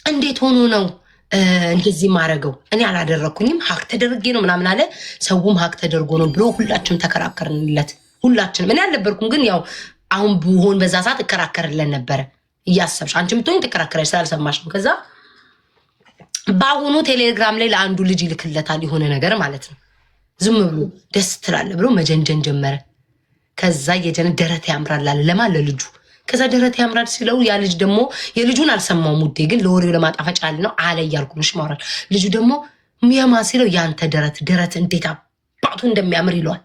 እንዴት ሆኖ ነው እንደዚህ ማድረገው? እኔ አላደረግኩኝም፣ hack ተደርጌ ነው ምናምን አለ። ሰውም hack ተደርጎ ነው ብሎ ሁላችንም ተከራከርንለት። ሁላችንም፣ እኔ አልነበርኩም፣ ግን ያው አሁን ብሆን በዛ ሰዓት እከራከርለን ነበረ። እያሰብሽ አንቺ ብትሆኝ ትከራከሪያለሽ፣ ስላልሰማሽ ነው። ከዛ በአሁኑ ቴሌግራም ላይ ለአንዱ ልጅ ይልክለታል የሆነ ነገር ማለት ነው። ዝም ብሎ ደስ ትላለ ብሎ መጀንጀን ጀመረ። ከዛ እየጀነ ደረት ያምራል አለ። ለማን? ለልጁ። ከዛ ደረት ያምራል ሲለው ያ ልጅ ደግሞ የልጁን አልሰማውም ውዴ፣ ግን ለወሬው ለማጣፈጫ ያለ ነው አለ እያልኩ ነው ማውራት። ልጁ ደግሞ የማ ሲለው ያንተ ደረት ደረት እንዴት አባቱ እንደሚያምር ይለዋል።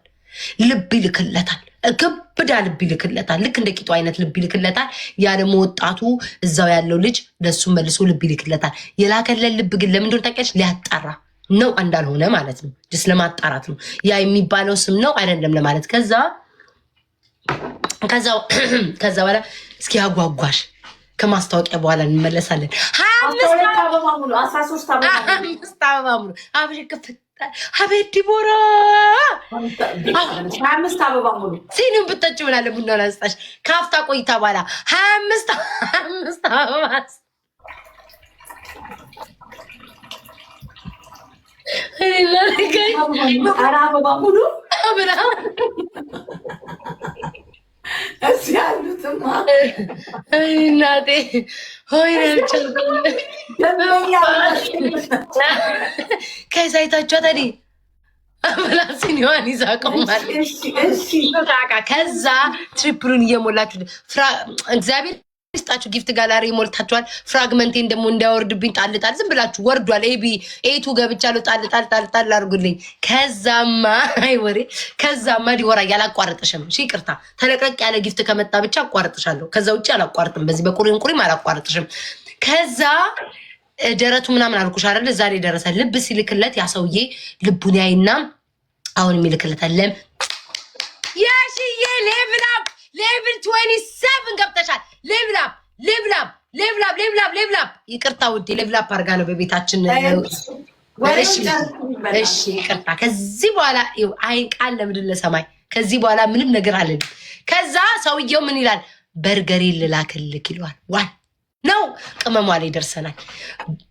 ልብ ይልክለታል፣ ግብዳ ልብ ይልክለታል። ልክ እንደ ቂጡ አይነት ልብ ይልክለታል። ያ ደግሞ ወጣቱ እዛው ያለው ልጅ ለሱ መልሶ ልብ ይልክለታል። የላከለን ልብ ግን ለምን እንደሆነ ታውቂያለሽ? ሊያጣራ ነው እንዳልሆነ ማለት ነው። Just ለማጣራት ነው። ያ የሚባለው ስም ነው አይደለም ለማለት። ከዛ በኋላ እስኪ አጓጓሽ ከማስታወቂያ በኋላ እንመለሳለን። 25 አበባ ሙሉ፣ 13 አበባ ሙሉ። 5 አበባ ሙሉ አብሽ ክፍት። አቤት ዲቦራ! 25 አበባ ሙሉ። ሲኒም ብጠጭ ምናለ ቡና ላስጣሽ። ከአፍታ ቆይታ በኋላ 25 25 አበባ። ኧረ አበባ ሙሉ እዚህ ያሉትማ። እናቴ ሆይ። ደንበኛ። ከዛ አይታችኋት ብላ ሲኒዋን ይዛ ቆማለች። እሺ። ከዛ triple ኡን እየሞላችሁ እግዚአብሔር ይስጣችሁ። Gift gallery ሞልታችኋል። Fragment ኤን ደግሞ እንዳይወርድብኝ ጣል ጣል ዝም ብላችሁ ወርዷል። ኤቢ ኤቱ ገብቻለሁ። ጣል ጣል ጣል ጣል አድርጉልኝ። ከዛማ አይ ወሬ ከዛማ ዲወራ አላቋርጥሽም። እሺ ይቅርታ፣ ተለቀቅ ያለ gift ከመጣ ብቻ አቋርጥሻለሁ። ከዛ ውጭ አላቋርጥም። በዚህ በቁሪም ቁሪም አላቋርጥሽም። ከዛ ደረቱ ምናምን አልኩሽ አይደለ? ዛሬ ደረሰ። ልብ ሲልክለት ያ ሰውዬ ልቡን ያይና አሁን የሚልክለታል። ለም የሽዬ level up፣ level 27 ገብተሻል። Level up፣ level up፣ level up፣ level up፣ level up። ይቅርታ ውዴ፣ level up አድርጋ ነው በቤታችን። እሺ ይቅርታ። ከዚህ በኋላ አይን ቃል ለምድር ለሰማይ ከዚህ በኋላ ምንም ነገር አለን። ከዛ ሰውየው ምን ይላል? በርገሬ ልላክልክ ይለዋል። ዋይ ነው ቅመሟ ላይ ደርሰናል።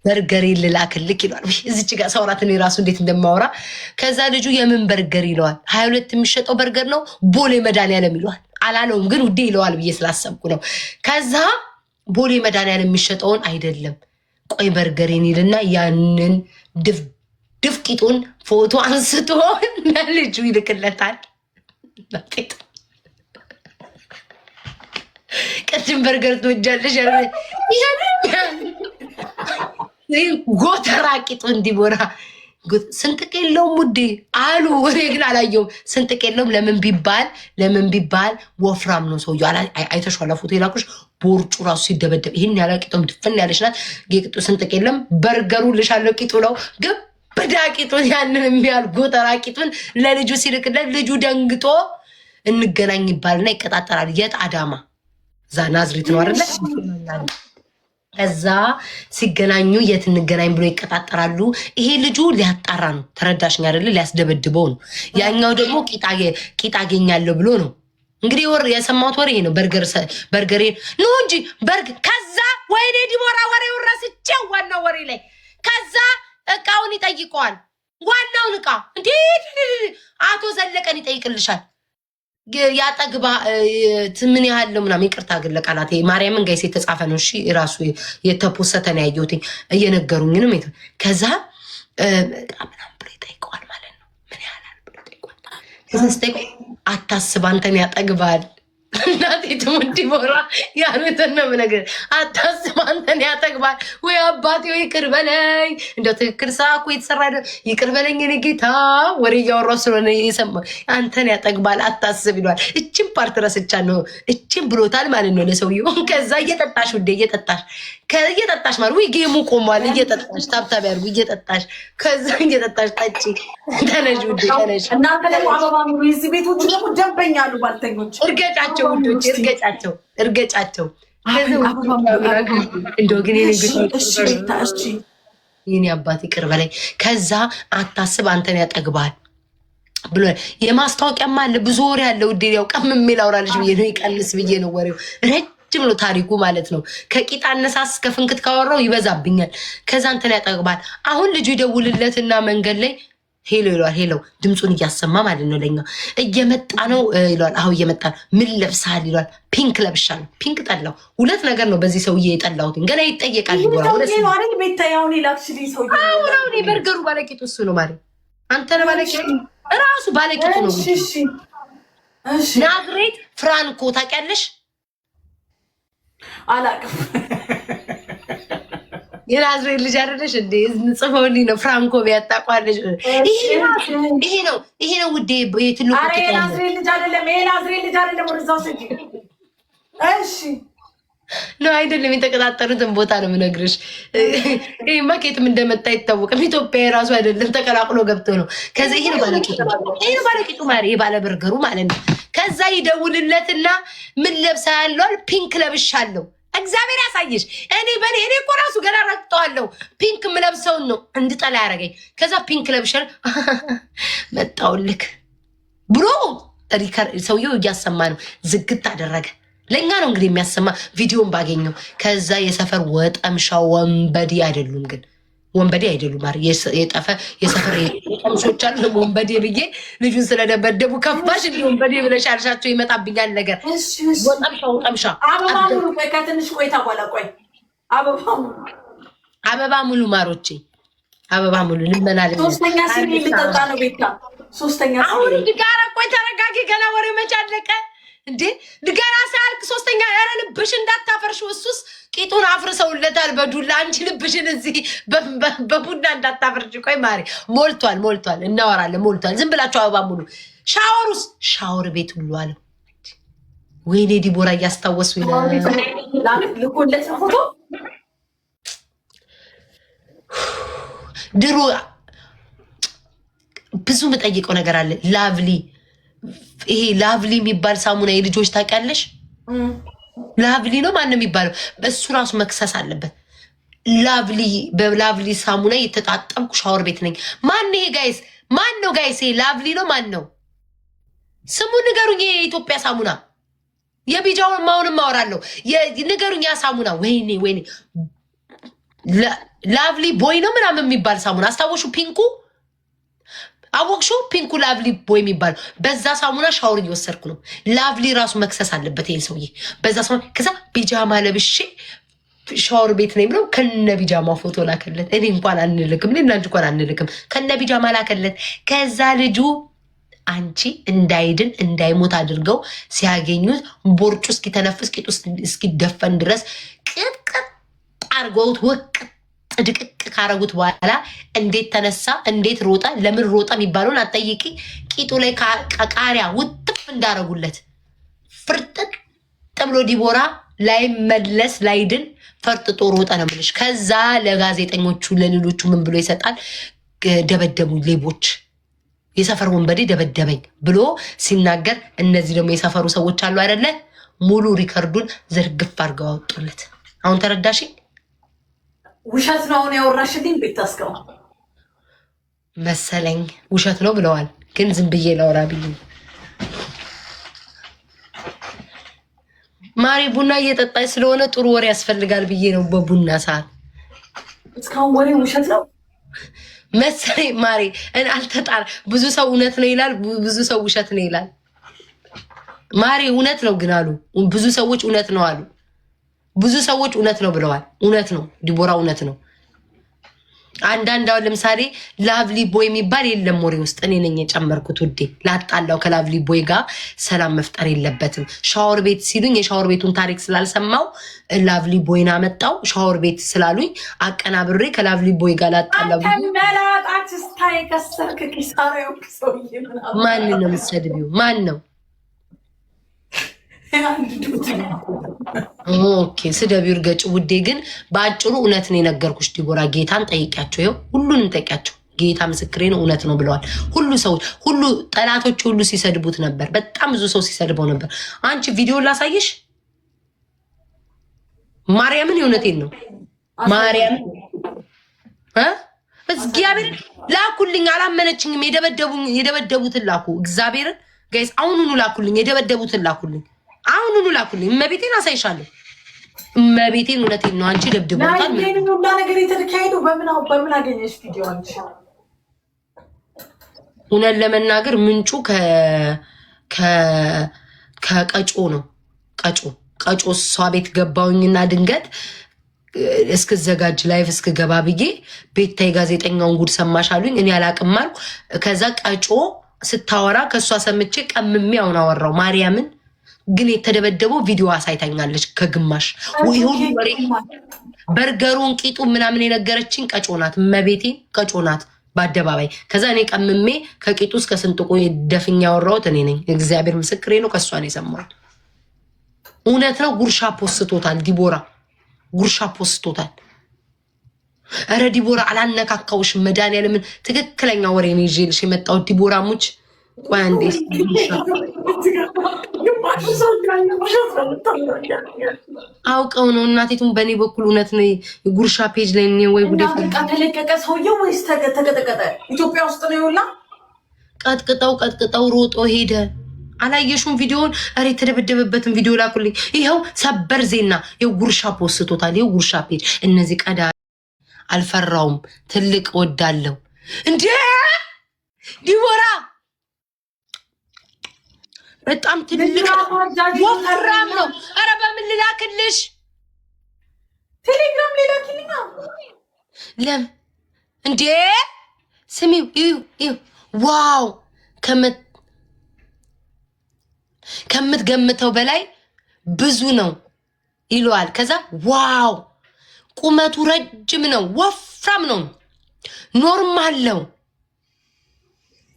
በርገሬ ልላክልክ ይለዋል። እዚች ጋር ሰውራት እኔ ራሱ እንዴት እንደማወራ። ከዛ ልጁ የምን በርገር ይለዋል። 22 የሚሸጠው በርገር ነው ቦሌ መድኃኒዓለም ይለዋል። አላለውም ግን ውዴ ይለዋል ብዬ ስላሰብኩ ነው። ከዛ ቦሌ መድኃኒዓለም የሚሸጠውን አይደለም፣ ቆይ በርገሬን ይልና ያንን ድፍ ቂጡን ፎቶ አንስቶ ለልጁ ይልክለታል። ቅድም በርገር ትወጃለሽ ጎተራ ቂጡ እንዲቦራ ስንጥቅ የለውም ውዴ አሉ። እኔ ግን አላየውም። ስንጥቅ የለውም። ለምን ቢባል ወፍራም ነው ሰውዬው። አይተሽዋል? ፎቶ የላኩሽ ቦርጩ ራሱ ሲደበደብ ይህን ያለ ቂጡም ድፍን ያለች ናት። ቂጡ ስንጥቅ የለም። በርገሩ ልሻለው ቂጡ ነው ግብዳ ቂጡን ያንን የሚያህል ጎተራ ቂጡን ለልጁ ሲልክለት ልጁ ደንግጦ እንገናኝ ይባልና ይቀጣጠራል። የት? አዳማ፣ እዛ ናዝሬት ነው አይደለ? ከዛ ሲገናኙ የት እንገናኝ ብሎ ይቀጣጠራሉ። ይሄ ልጁ ሊያጣራ ነው። ተረዳሽኝ አይደለ? ሊያስደበድበው ነው። ያኛው ደግሞ ቂጥ አገኛለሁ ብሎ ነው። እንግዲህ ወር የሰማሁት ወሬ ይሄ ነው። በርገር በርገሬ ነው እንጂ በርግ ከዛ ወይኔ ዲቦራ ወሬውን ረስቼው ዋናው ወሬ ላይ ከዛ እቃውን ይጠይቀዋል። ዋናውን እቃ እንዴ አቶ ዘለቀን ይጠይቅልሻል። ያጠግባ ምን ያህል ነው ምናምን። ይቅርታ ግን ለቃላት ማርያምን guys የተጻፈ ነው። እሺ ራሱ የተፖሰተ ነው ያየሁት፣ እየነገሩኝንም። ከዛ እቃ ምናምን ብሎ ይጠይቀዋል ማለት ነው። ምን ያህል ብሎ ይጠይቀዋል። ከዛ ስጠይቀው አታስብ አንተን ያጠግባል። እናቴ ትሙት ዲቦራ ያሉትን ነው የምነግርህ። አታስብ አንተን ያጠግባል። ወይ አባቴ ወይ ይቅር በለኝ። እንደው ትክክል ስራ እኮ የተሰራ ይቅር በለኝ እኔ ጌታ። ወሬ እያወራሁ ስለሆነ የሰማ አንተን ያጠግባል አታስብ ይለዋል። እችን part ረስቻለሁ። እችን ብሎታል ማለት ነው ለሰውየው። ከዛ እየጠጣሽ ውዴ እየጠጣሽ እየጠጣሽ ማለት ወይ game ኡ ቆሟል። እየጠጣሽ tap tap ያድርጉ እየጠጣሽ ከዛ እየጠጣሽ ጠጪ። ተነሽ ውዴ ተነሽ። እናንተ ደግሞ አበባ ሙሉ። የዚህ ቤቶቹ ደግሞ ደንበኛ አሉ ባልተኞች። እርገጫቸው ውዶች፣ እርገጫቸው፣ እርገጫቸው። እንደው ግን የኔ አባት ይቅር በላይ። ከዛ አታስብ አንተን ያጠግባል ብሎ የማስታወቂያማ አለ፣ ብዙ ወሬ አለ ውዴ። ያው ቀም የሚል አውራልሽ ብዬ ነው ይቀንስ ብዬ ነው ወሬው ረጅም ረጅም ነው ታሪኩ ማለት ነው። ከቂጥ አነሳስ ከፍንክት ካወራው ይበዛብኛል። ከዛ እንትን ያጠግባል። አሁን ልጁ ይደውልለትና መንገድ ላይ hello ይለዋል። Hello ድምፁን እያሰማ ማለት ነው። ለኛ እየመጣ ነው ይለዋል። አሁ እየመጣ ነው። ምን ለብሰሃል ይለዋል። Pink ለብሻለሁ። Pink ጠላው። ሁለት ነገር ነው በዚህ ሰውዬ የጠላሁት። ገና ይጠየቃል። አሁን አሁን የበርገሩ ባለቂጡ እሱ ነው ማለት አንተ ነህ ባለቂጡ፣ እራሱ ባለቂጡ ነው። ናዝሬት ፍራንኮ ታውቂያለሽ? አላውቅም። የናዝሬት ልጅ አይደለሽ እንዴ? ጽፈውልኝ ነው። ፍራንኮ ቢያጣቋለሽ ይሄ ነው ይሄ ነው ውዴ። የትልቁ የናዝሬት ልጅ አይደለም። የናዝሬት ልጅ አይደለም። ወደዛው ስጂ። እሺ ነው አይደለም። የተቀጣጠሩትን ቦታ ነው የምነግርሽ። ይሄማ ከየትም እንደመጣ አይታወቅም። ኢትዮጵያ የራሱ አይደለም፣ ተቀላቅሎ ገብቶ ነው። ከዛ ይሄ ነው ባለቂጡ፣ ይሄ ነው ባለቂጡ ማለት ይሄ ባለ በርገሩ ማለት ነው። ከዛ ይደውልለትና ምን ለብሰሃል? Pink ለብሻለሁ። እግዚአብሔር ያሳይሽ። እኔ በኔ እኔ እኮ ራሱ ገና ረግጠዋለሁ። Pink የምለብሰውን ነው እንድጠላ ያደረገኝ። ከዛ pink ለብሻል መጣውልክ ብሎ ሰውየው እያሰማ ነው። ዝግት አደረገ። ለእኛ ነው እንግዲህ የሚያሰማ ቪዲዮን ባገኘው። ከዛ የሰፈር ወጠምሻ ወንበዴ አይደሉም ግን ወንበዴ አይደሉም። ማ የጠፈ የሰፈር ወጠምሾች አሉ። ወንበዴ ብዬ ልጁን ስለደበደቡ ከፋሽ እንዲ ወንበዴ ብለሽ አልሻቸው ይመጣብኛል ነገር። ወጠምሻ ወጠምሻ አበባ ሙሉ። ቆይ ከትንሽ ቆይታ በኋላ ቆይ አበባ ሙሉ አበባ ሙሉ ማሮቼ አበባ ሙሉ ልመና ሶስተኛ ሲኒ ልጠጣ ነው ቤታ። ሶስተኛ አሁን ድጋራ ቆይ ተረጋጊ። ገና ወሬ መች አለቀ እንዴ? ገና ሳያልቅ ሶስተኛ። ኧረ ልብሽ እንዳታፈርሽው። እሱስ ቂጡን አፍርሰውለታል በዱላ። አንቺ ልብሽን እዚህ በቡና እንዳታፈርሽ። ቆይ ማሪ ሞልቷል፣ ሞልቷል፣ እናወራለን። ሞልቷል። ዝም ብላችሁ አበባ ሙሉ። ሻወሩስ ሻወር ቤት ሁሉ አለው። ወይኔ ዲቦራ እያስታወሱ ልኮለት ፎቶ ድሮ ብዙ የምጠይቀው ነገር አለ። ላቭሊ ይሄ ላቭሊ የሚባል ሳሙና የልጆች ታውቂያለሽ? ላቭሊ ነው ማን ነው የሚባለው? እሱ ራሱ መክሰስ አለበት። ላቭሊ በላቭሊ ሳሙና የተጣጠብኩ ሻወር ቤት ነኝ። ማን ይሄ guys? ማን ነው guys? ይሄ ላቭሊ ነው ማን ነው ስሙ? ንገሩኝ። ይሄ የኢትዮጵያ ሳሙና የቢጃውን ማውንም አወራለሁ። ንገሩኝ። ያ ሳሙና ወይኔ ወይኔ፣ ላቭሊ ቦይ ነው ምናምን የሚባል ሳሙና አስታወሹ? Pink ኡ አወቅሹ? Pink ኡ ላቭሊ ቦይ የሚባለው በዛ ሳሙና ሻወር እየወሰድኩ ነው። ላቭሊ ራሱ መክሰስ አለበት ይሄን ሰውዬ በዛ ሳሙና። ከዛ ቢጃማ ለብሼ ሻወር ቤት ነኝ ብለው ከነ ቢጃማ ፎቶ ላከለት። እኔ እንኳን አንልክም፣ እኔ እናንቺ እንኳን አንልክም። ከነ ቢጃማ ላከለት። ከዛ ልጁ አንቺ እንዳይድን እንዳይሞት አድርገው ሲያገኙት ቦርጩ እስኪተነፍስ ቂጡ እስኪደፈን ድረስ ቅጥቅጥ አርገውት ወቅጥ ድቅቅ ካረጉት በኋላ እንዴት ተነሳ፣ እንዴት ሮጠ፣ ለምን ሮጠ የሚባለውን አጠይቂ። ቂጡ ላይ ቃሪያ ውጥፍ እንዳረጉለት ፍርጥጥ ብሎ ዲቦራ ላይመለስ ላይድን ፈርጥጦ ሮጠ ነው የምልሽ። ከዛ ለጋዜጠኞቹ ለሌሎቹ ምን ብሎ ይሰጣል? ደበደቡ ሌቦች፣ የሰፈር ወንበዴ ደበደበኝ ብሎ ሲናገር፣ እነዚህ ደግሞ የሰፈሩ ሰዎች አሉ አይደለ? ሙሉ record ኡን ዝርግፍ አድርገው አወጡለት። አሁን ተረዳሽኝ? ውሸት ነው አሁን ያወራሽልኝ ቤት አስገባ መሰለኝ ውሸት ነው ብለዋል። ግን ዝም ብዬ ላውራ ብዬ ማሪ ቡና እየጠጣች ስለሆነ ጥሩ ወሬ ያስፈልጋል ብዬ ነው። በቡና ሰዓት እስካሁን ወሬ ውሸት ነው መሰለኝ ማሪ አልተጣራ። ብዙ ሰው እውነት ነው ይላል፣ ብዙ ሰው ውሸት ነው ይላል። ማሪ እውነት ነው ግን አሉ ብዙ ሰዎች እውነት ነው አሉ። ብዙ ሰዎች እውነት ነው ብለዋል። እውነት ነው ዲቦራ፣ እውነት ነው። አንዳንድ አሁን ለምሳሌ ላቭሊ ቦይ የሚባል የለም ወሬ ውስጥ እኔ ነኝ የጨመርኩት ውዴ። ላጣላው ከላቭሊ ቦይ ጋር ሰላም መፍጠር የለበትም። ሻወር ቤት ሲሉኝ የሻወር ቤቱን ታሪክ ስላልሰማው ላቭሊ ቦይን አመጣው። ሻወር ቤት ስላሉኝ አቀናብሬ ከላቭሊ ቦይ ጋር ላጣላው። ማን ነው የምትሰድቢው? ማን ነው? Okay ስደቢው እርገጭ ውዴ። ግን በአጭሩ እውነት ነው የነገርኩሽ ዲቦራ። ጌታን ጠይቂያቸው፣ ይኸው ሁሉንም ጠይቂያቸው። ጌታ ምስክሬ ነው፣ እውነት ነው ብለዋል። ሁሉ ሰዎች፣ ሁሉ ጠላቶች ሁሉ ሲሰድቡት ነበር። በጣም ብዙ ሰው ሲሰድበው ነበር። አንቺ ቪዲዮ ላሳይሽ። ማርያምን የእውነቴን ነው። ማርያምን እግዚአብሔርን ላኩልኝ። አላመነችኝም። የደበደቡትን ላኩ። እግዚአብሔርን guys አሁኑኑ ላኩልኝ። የደበደቡትን ላኩልኝ። አሁኑኑ ላኩልኝ። እመቤቴን አሳይሻለሁ። እመቤቴን እውነቴን ነው። አንቺ ደብድቦታል። ይሄንን ሁላ ነገር የተካሄደው በምን አገኘሽ ቪዲዮ አንቺ? እውነት ለመናገር ምንጩ ከቀጮ ነው። ቀጮ ቀጮ እሷ ቤት ገባውኝና ድንገት እስክዘጋጅ live እስክገባ ብዬ ቤታ የጋዜጠኛውን ጉድ ሰማሽ አሉኝ። እኔ አላቅም አልኩ። ከዛ ቀጮ ስታወራ ከእሷ ሰምቼ ቀምሜ አሁን አወራው ማርያምን። ግን የተደበደበው ቪዲዮ አሳይታኛለች። ከግማሽ ወይ ሁሉ ወሬ በርገሩን ቂጡ ምናምን የነገረችኝ ቀጮ ናት። እመቤቴ ቀጮ ናት በአደባባይ። ከዛ እኔ ቀምሜ ከቂጡ እስከ ስንጥቁ ደፍኛ ያወራሁት እኔ ነኝ። እግዚአብሔር ምስክሬ ነው። ከእሷ ነው የሰማሁት። እውነት ነው። ጉርሻ ፖስቶታል። ዲቦራ ጉርሻ ፖስቶታል። እረ ዲቦራ አላነካካውሽም። መድኃኒዓለምን ትክክለኛ ወሬ ነው ይዤልሽ የመጣሁት። ዲቦራ ሙች ቆይ አንዴ አውቀው ነው እናቴቱን በእኔ በኩል እውነት ነው። የጉርሻ page ላይ እኔ ወይ ጉዴ ተለቀቀ ሰውየው ወይስ ተቀጠቀጠ? ኢትዮጵያ ውስጥ ነው ይውላ ቀጥቅጠው ቀጥቅጠው ሮጦ ሄደ። አላየሹም ቪዲዮውን? ኧረ የተደበደበበትን ቪዲዮ ላኩልኝ። ይኸው ሰበር ዜና፣ ይኸው ጉርሻ ፖስቶታል። ይኸው ጉርሻ page። እነዚህ ቀዳ አልፈራውም። ትልቅ ወዳለው እንዴ ዲቦራ በጣም ትልቅ ወፍራም ነው። ኧረ በምን ልላክልሽ? ቴሌግራም ሌላክልኛ። ለም እንዴ ስሚው፣ እዩ እዩ፣ wow ከምትገምተው በላይ ብዙ ነው ይለዋል። ከዛ wow ቁመቱ ረጅም ነው፣ ወፍራም ነው፣ normal ነው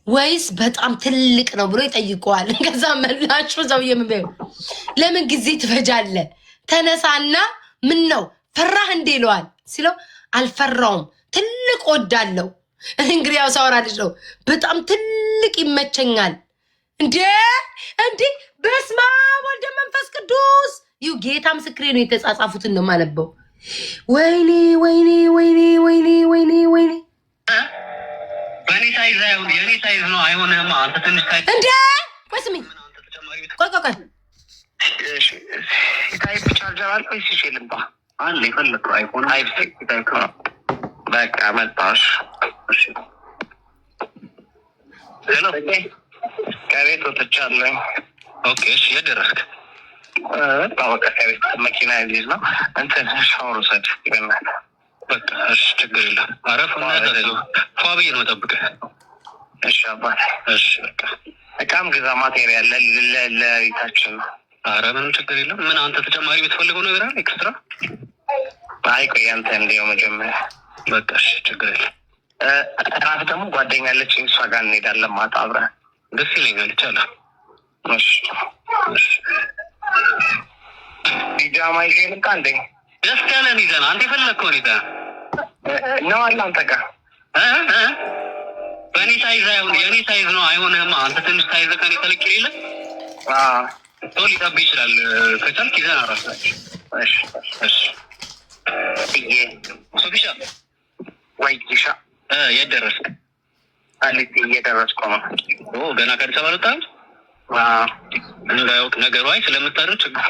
ወይስ በጣም ትልቅ ነው ብሎ ይጠይቀዋል። ከዛ መላሹ ሰውዬ ምን በይው፣ ለምን ጊዜ ትፈጃለህ? ተነሳና ምን ነው ፈራህ እንዴ ይለዋል። ሲለው አልፈራውም፣ ትልቅ ወዳለው። እንግዲህ ያው ሳወራ ልጅ ነው፣ በጣም ትልቅ ይመቸኛል። እንዴ እንዴ፣ በስመ አብ ወልደ መንፈስ ቅዱስ። ይሁ ጌታ ምስክሬ ነው። የተጻጻፉትን ነው የማነበው። ወይኔ ወይኔ ወይኔ ወይኔ ወይኔ ወይኔ በእኔ size አይሆን፣ የእኔ size ነው አይሆንህማ። አንተ ትንሽ size እንዴ ቆይ ስሚ፣ ቆይ ቆይ ቆይ type charger አለ ወይስ ይዤ ልምጣ? አለ የፈለግከው iPhone type type ነው። በቃ መጣሽ። እሺ hello፣ ከቤት ወጥቻለሁ። okay እሺ፣ የት ደረስክ? በቃ ከቤት መኪና ይዤ ነው። እንትን ሻወር ውሰድ ይበናል። በቃ እሺ፣ ችግር የለም። አረፍ ፏ ብዬ ነው የምጠብቅህ። እሺ አባቴ። እሺ በቃ እቃም ግዛ፣ material ለቤታችን ነው። አረ ምንም ችግር የለም። ምን አንተ ተጨማሪ የምትፈልገው ነገር አለ extra? አይ ቆይ አንተ እንዲያው መጀመሪያ በቃ እሺ፣ ችግር የለም። እራት ደግሞ ጓደኛ አለች፣ እሷ ጋር እንሄዳለን ማታ አብረን። ደስ ይለኛል። ይቻላል። እሺ እሺ። ቢጃማ ይዤ ልምጣ እንዴ? ደስ ያለን ይዘን፣ አንተ የፈለግከውን ይዘን ነው አለ አንተ ጋር በእኔ size አይሆን፣ የእኔ size ነው አይሆንህማ። አንተ ትንሽ size ከኔ ተለቅ የሌለ ሰው ሊጠብ ይችላል። ከቻልክ ይዘን አራሳች። እሺ ሶፊሻ ወይ ጊሻ የት ደረስክ? አሊቲ እየደረስኩ ነው። ገና ከአዲስ አበባ አልወጣህም? እንዳያውቅ ነገሩ አይ ስለምታደር ችግር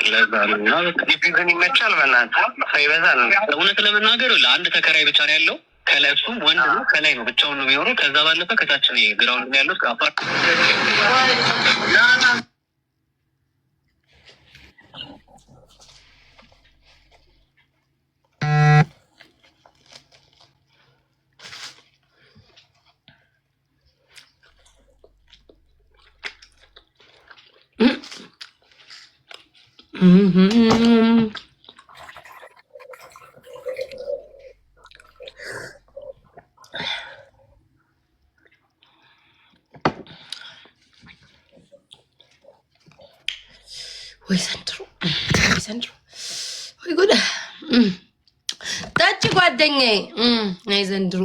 ለዛ ነው። እና ግቢ ግን ይመቻል። በእናትህ ሰው ይበዛል። እውነት ለመናገር ለአንድ ተከራይ ብቻ ነው ያለው። ከላይ እሱም ወንድ ነው። ከላይ ነው ብቻውን ነው የሚኖረው። ከዛ ባለፈ ከታች ነው ground ያለው አፓርት ወይ ዘንድሮ ወይ ዘንድሮ ወይ ጉድ! ጠጪ ጓደኛዬ። አይ ዘንድሮ